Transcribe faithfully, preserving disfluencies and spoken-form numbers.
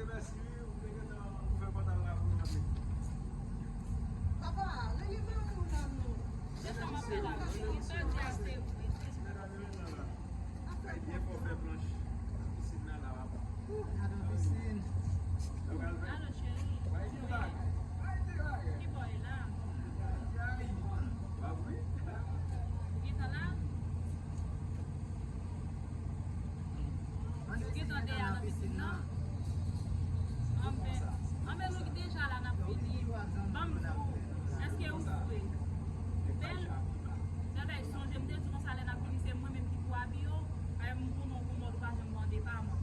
Mèsi wi, ou te gentan ouvè pòt la pou nou antre. Papa, rele manman ou la non. Se sa m ap fè la, wi. Sa di a se vre. Medam yo la. Fè byen fò fè planch. Pisin nan la, papa. Ou, gadon pisin. Alo, cheri. Bay ti bagay. Bay ti bagay. Ki bò e la? Ay, ay. Ba wi. Ou gentan la? Yo gentan deyò nan pisin nan. Anben, anben, nou deja la, n ap fini. Ban m di w, èske ou vre? Bèl. Gade, sonje, m te di w konsa, lè n ap fini, se mwen menm ki pou abiye w. Paske m konnen w gon mòd ou pa janm mande pa m.